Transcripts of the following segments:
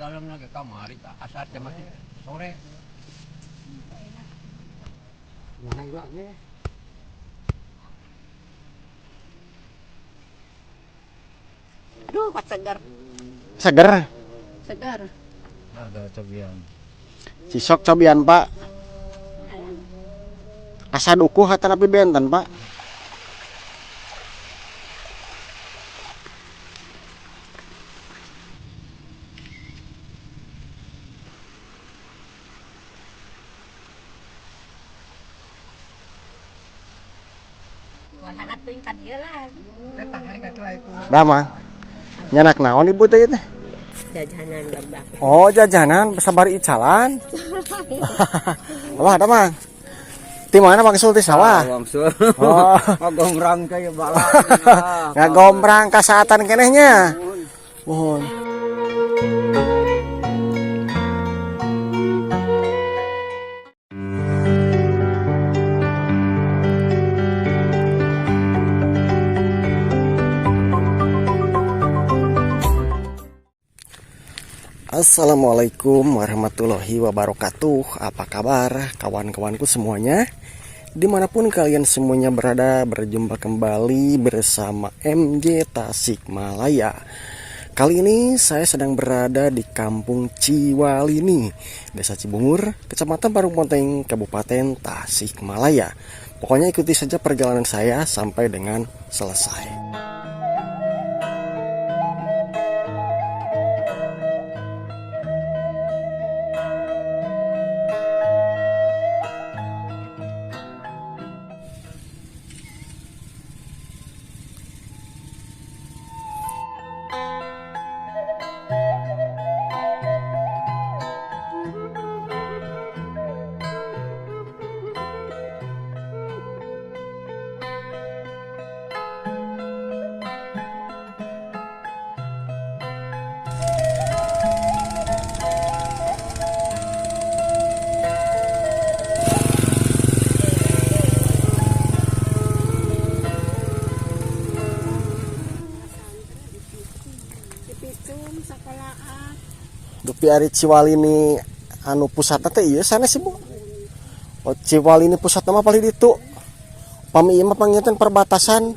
Dalam lagi kamari asar jam masih sore. Mana iwaknya? Duh, kuat segar. Seger. Segar. Ada cobian. Sisok cobian, Pak. Asa dukuh atanapi benten, Pak. Anak teuing tadi lah. Damang. Nyanak naon ibu teh teh? Jajanan babak. Oh, jajanan sabar icalan. Wah, damang. Di mana wangsul ti sawah? Wangsul. Oh, Ngagombrang kaya balak. ngagombrang kasaatan kenehnya. Mohon. Assalamualaikum warahmatullahi wabarakatuh. Apa kabar kawan-kawanku semuanya? Dimanapun kalian semuanya berada, berjumpa kembali bersama MJ Tasikmalaya. Kali ini saya sedang berada di Kampung Ciwalini, Desa Cibungur, Kecamatan Parungponteng, Kabupaten Tasikmalaya. Pokoknya ikuti saja perjalanan saya sampai dengan selesai. Cipicung sekolahan. Dupi ari Ciwalini anu pusatna teh ieu sanes sih, Bu. Oh, Ciwalini pusatna mah paling ditu. Pami ieu mah panginten perbatasan.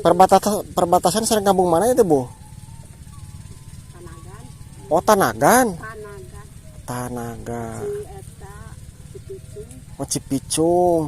Perbatasan Perbatasan sareng kampung mana itu, Bu? Tanagan. Oh, Tanagan. Tanagan. Tanaga. Si eta Cipicung. Oh, Cipicung.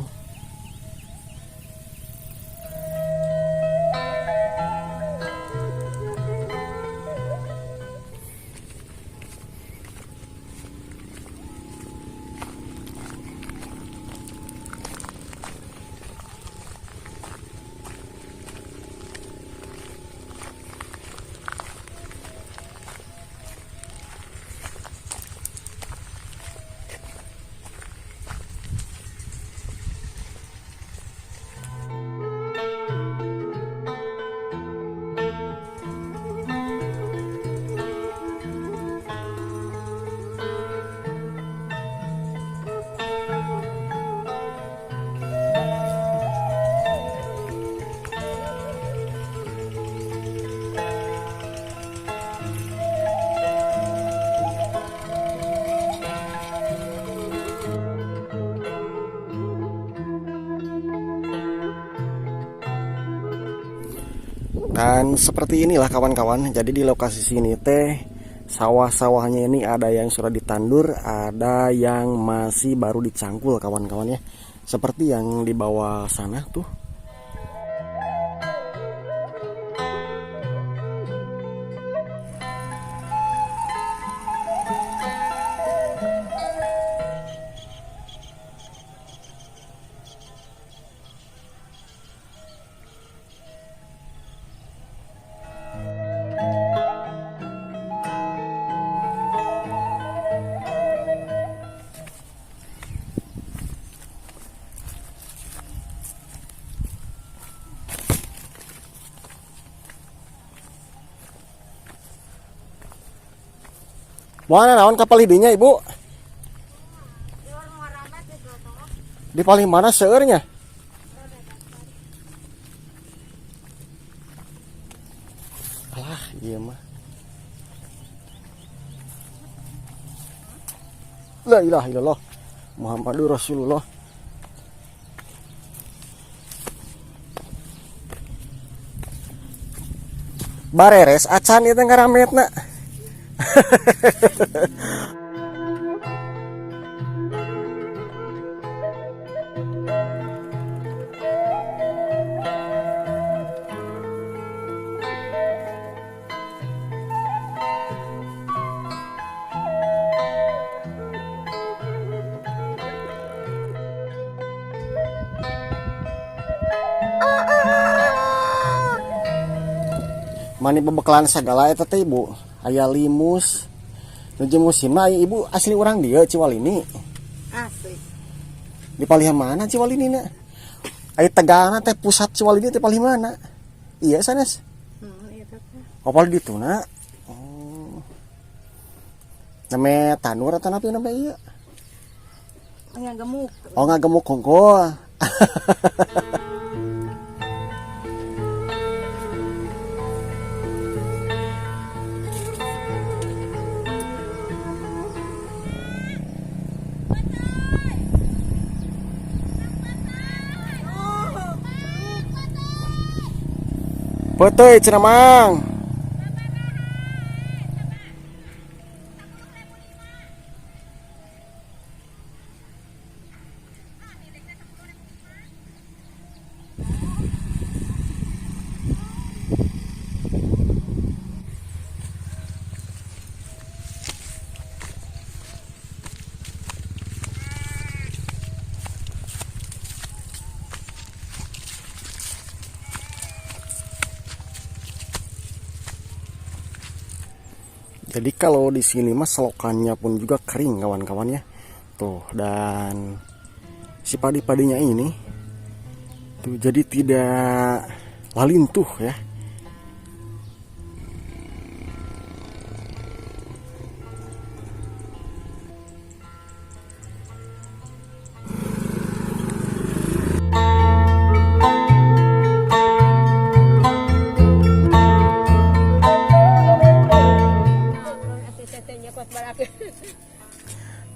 Dan seperti inilah kawan-kawan. Jadi di lokasi sini teh sawah-sawahnya ini ada yang sudah ditandur, ada yang masih baru dicangkul kawan-kawan ya. Seperti yang di bawah sana tuh. Mana naon kapal hidinya Ibu? Di paling mana seueurnya? Alah, iya mah. La ilaha illallah Muhammadur Rasulullah. Bareres acan itu ngarametna. Mani bebekalan segala eta teh, Ibu. Aya limus. Nuju musimna aya. Ibu asli urang dieu Ciwalini? Asli. Di palih mana Ciwalini na? Aya Tegalna teh, pusat Ciwalini teh palih mana? Iya sanes. Eta teh. Oh, palih ditu na. Oh. Name tanur atau napi name iya? Ngagemuk. Oh, ngagemuk hungkul. Peuteuy cenah, Mang. Jadi kalau di sini mah selokannya pun juga kering, kawan-kawan ya. Tuh, dan si padi-padinya ini tuh jadi tidak lalintuh ya.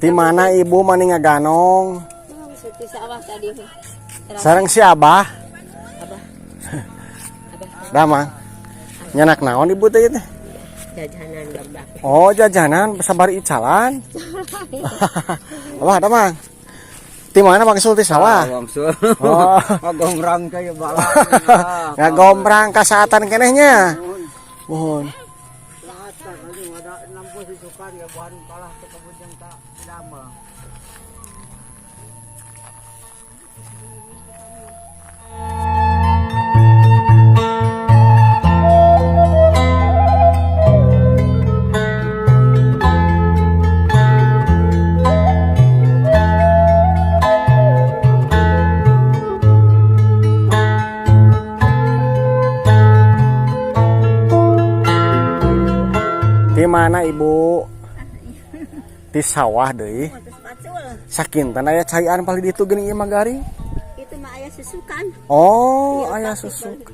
Di mana Ibu mani ngaganong? Di sawah tadi. Sareng si Abah. Abah. Damang. Nyandak naon Ibu teh teh? Jajanan babak. Oh, jajanan sabari icalan. Abah, damang. Di mana wangsul ti sawah? Wangsul. Oh. Ngagombrang kayak balak. Ngagombrang kasaatan keneh nya. Mohon. Ada 60 susukan ya bukan kalah ke kebun yang tak lama. Di mana Ibu? Di sawah deui. Sakinten aya caian paling ditu geuning ieu mah garing. Itu mah aya susukan. Oh, aya susuk.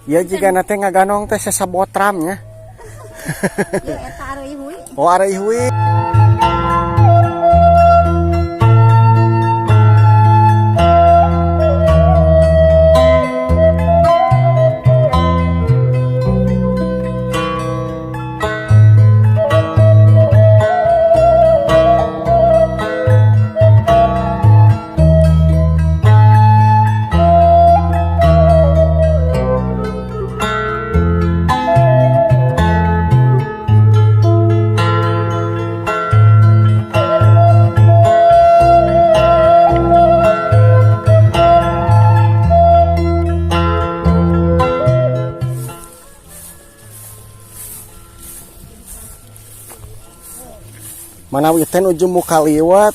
Ya jika nanti ngaganong teh sesabotram nya. Ya eta areuy hui. Oh, areuy hui. Manawi teh nuju muka liwat.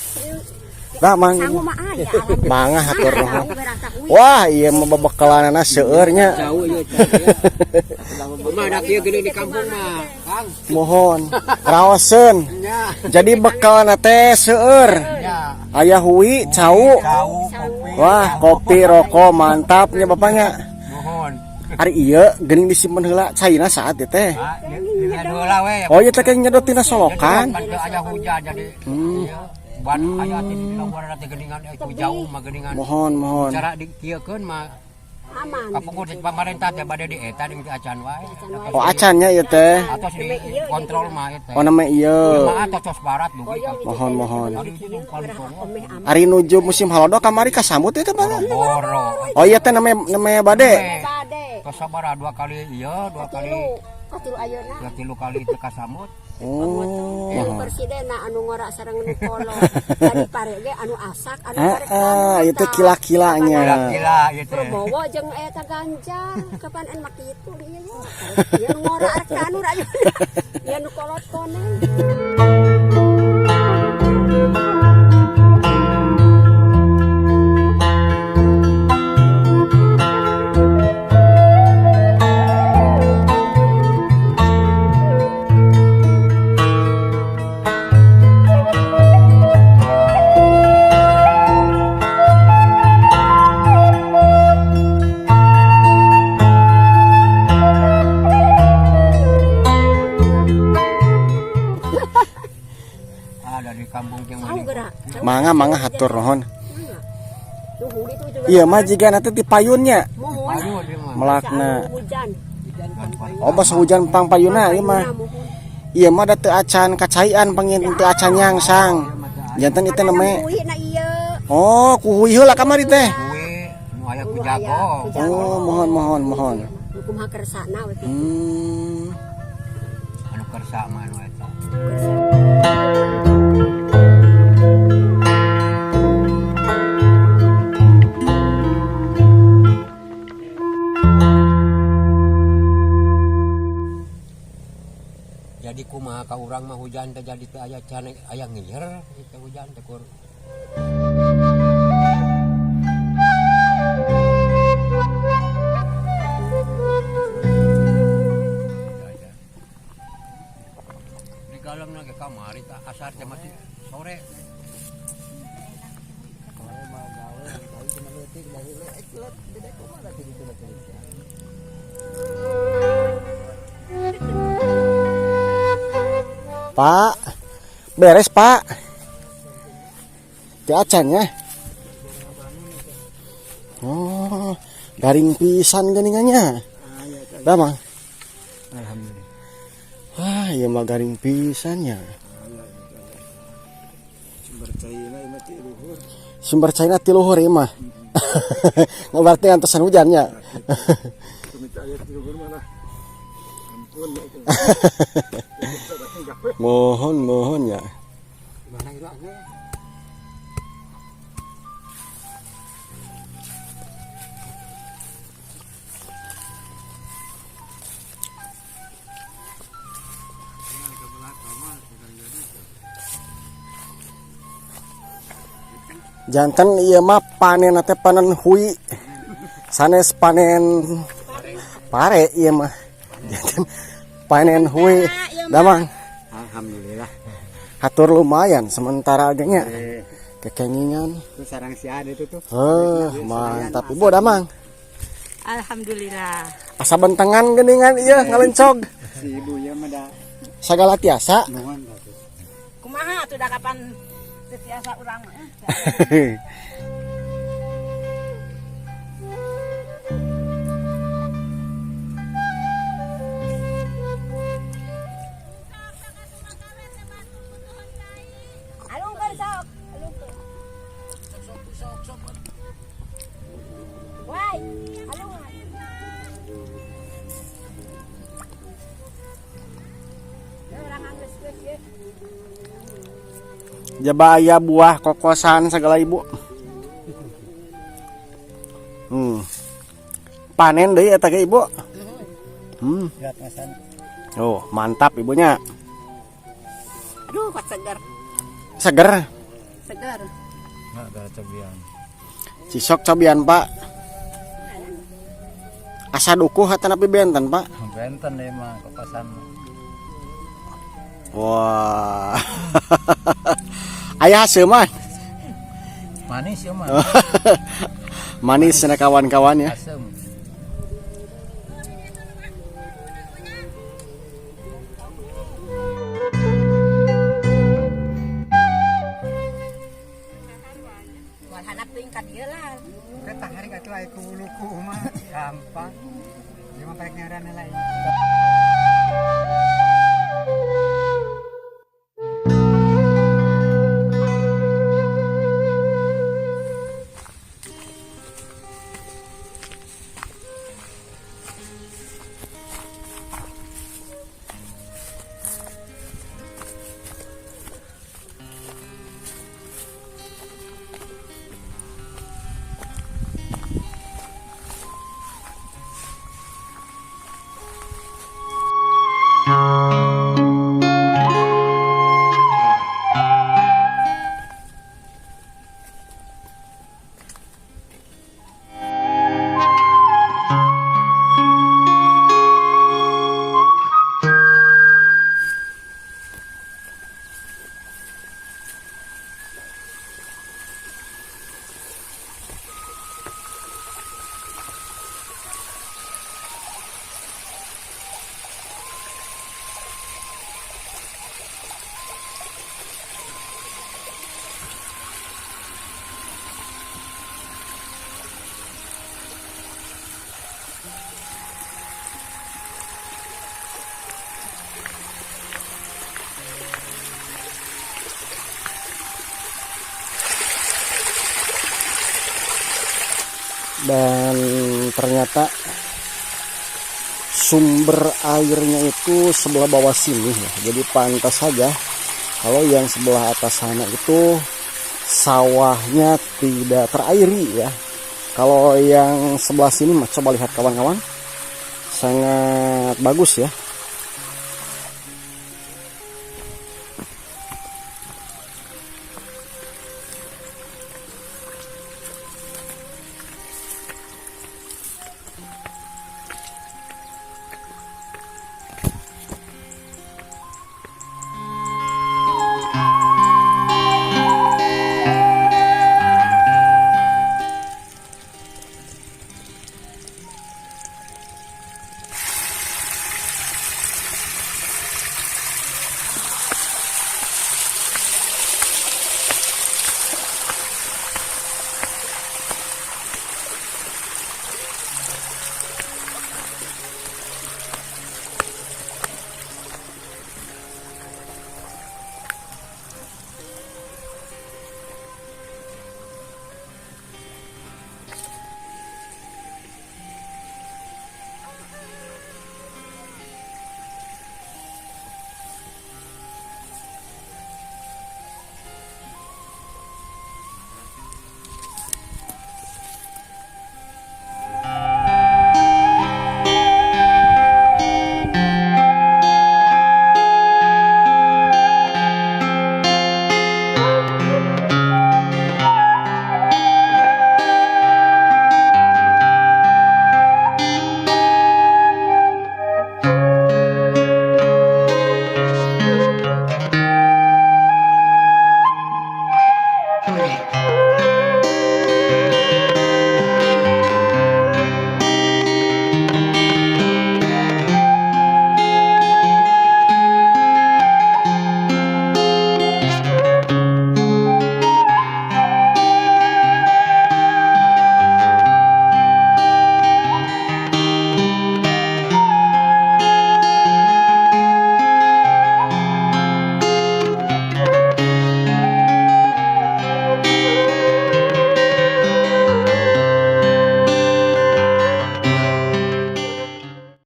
Dah, Mang. Sangu mah aya. Mangga, hatur nuhun. Wah, iya mah bebekalanana seueur nya. Jauh ya. Mah ada kieu geuning di kampung mah, Kang. Mohon. Raoseun. Nya. Jadi bekalna teh seueur. Ya. Aya hui, cau. Cau, kopi. Wah, kopi, rokok, mantapnya bapaknya. Mohon. Ari ieu geuning disimpen heula caina saat ieu teh. Ah, di heula we. Oh, ieu teh kayak nyedot tina solokan. Kan teu aya hujan jadi ieu ban aya teh di labuan teh geuningan ku jauh mah geuningan. Mohon, mohon. Cara dikieukeun mah Aman. Kapungkur di pamarentah teh bade di eta jeung di acan wae. Oh, acannya ieu teh. Atos di kontrol mah eta. Oh, namanya ieu. Mah atos barat dugi ka. Mohon, mohon. Paling Omeh aman. Ari nuju musim halodo kamari kasambut itu mana? Boro. Oh iya teh namanya namanya bade. Bade. Kasabara dua kali iya, dua kali Tilu. Katilu ayeuna. ya tilu kali itu kasambut. Oh. Anu presiden anu ngora sareng nu kolot. Dari pare ge anu asak anu pare. Ah, itu kila-kilanya. Gila ieu teh. Prabowo jeung eta Ganjar kapan en mah kitu ieu ya. Ieu nu ngora arek anu ayeuna. Ieu nu kolot koneng. Ada di kampung jeung Tahu gerak. Mangga mangga hatur nuhun. Tuh itu juga. Iya mah jiga nanti ti payunnya Mohon. Ayo dia mah. melakna. Hujan. Oh basa hujan pang payuna ieu mah. Mohon. Ieu mah da teu acan kacaian pangin teu acan nyangsang. Janten itu namanya. Kuy na ieu. Oh, kuhui heula kamari teh. Kuwe nu aya ku jago. Oh, mohon mohon mohon. Nu kumaha kersana we kitu. Anu kersa mah anu eta. Jadi kumaha ka urang mah hujan teh jadi teu aya can aya ngiler itu hujan teh kur. Di galang lagi kamari tak asar jam masih sore. Pak, beres Pak. Teu acan ya. Oh, garing pisan geuningannya. Damang. Alhamdulillah. Wah, ieu mah garing pisan ya. Sumber caina ieu mah ti luhur. Sumber caina ti luhur ieu mah. Nggak berarti antosan hujannya. Komite aya ti luhur mana? Ampun ya itu. Mohon mohon ya. Mana ilangnya? Janten ieu mah panen teh panen hui. Sanes panen pare ieu mah. Janten panen hui. Damang. Alhamdulillah. Hatur lumayan sementara ge nya. Kekengingan. Itu sarang si ada itu tuh. Heh, mantap Ibu damang. Alhamdulillah. Asa bentengan geuningan ieu ngalencog. Si ibu ya mah da Sagala tiasa. nuhun atuh. Kumaha atuh da kapan teu tiasa urang mah. Alungkeun sok, alungkeun. Wai, alungan. Urang anggeus-geus ye. Jaba aya buah kokosan segala ibu. Panen deui eta ge ibu. Oh, mantap ibunya. Aduh, kok seger. Seger. Seger. Enggak ada cobian. Sisok cobian, Pak. Asa dukuh atanapi benten, Pak? Benten deh mah kokosan. Wah. Aya hasil mah. Manis ya mah. Manis sana kawan-kawan ya. Asem. Moal handap teuing ka dieu lah. Kita tarik atuh aya ku luku mah gampang. Ieu mah parek ngaran lain. Dan ternyata sumber airnya itu sebelah bawah sini ya. Jadi pantas saja kalau yang sebelah atas sana itu sawahnya tidak terairi ya. Kalau yang sebelah sini coba lihat kawan-kawan, sangat bagus ya.